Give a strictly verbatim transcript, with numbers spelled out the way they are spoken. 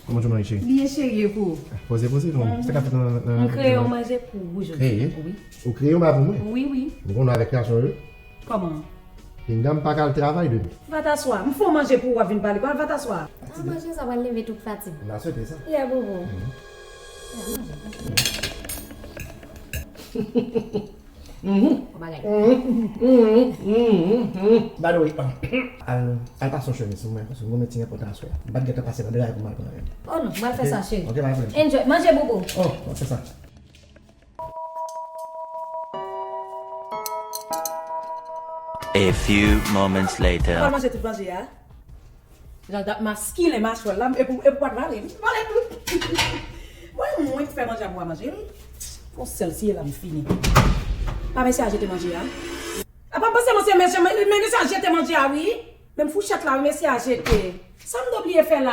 Kòman w ye, cheri? Byen, cheri, e pou ou? Poze, poze, non. Sa k ap fèt nan, nan... M kreye yon manje pou ou jodi. Kreye? Wi. Ou kreye yon bagay pou mwen? Wi, wi. M konnen avèk gason yo. Kòman? Pinga m pa ka al travay demen. Va t aswa. M fè w manje pou ou, w ap vin pale. Al va t aswa. A, manje sa pral leve tout fatig. M ta swete sa. Yeah, bobo. Mhm. Bon bagay. Mhm. By the way, al, al pase yon chemiz sou mwen, paske m gon meeting enpòtan aswè a. M pa t gentan pase nan dèyè pou m al pran l. Oh non, m al fè sa, cheri. Ok, pa gen pwoblèm. Enjoy. Manje, bobo. Oh, m ap fè sa. A few moments later. Ou pral manje tout manje a? Jan l t ap maskilen machwè l la, epi, epi w pa t vale. Vale tout. Mwen, mwen k fè manje a pou w manje l. Fon sèl siye la m fini. Pa mesye a jete manje a. A pa m panse mwen se mesye, men, men mesye a jete manje a, wi. Menm fouchèt la, wi, mesye a jete. Sa m te bliye fè la?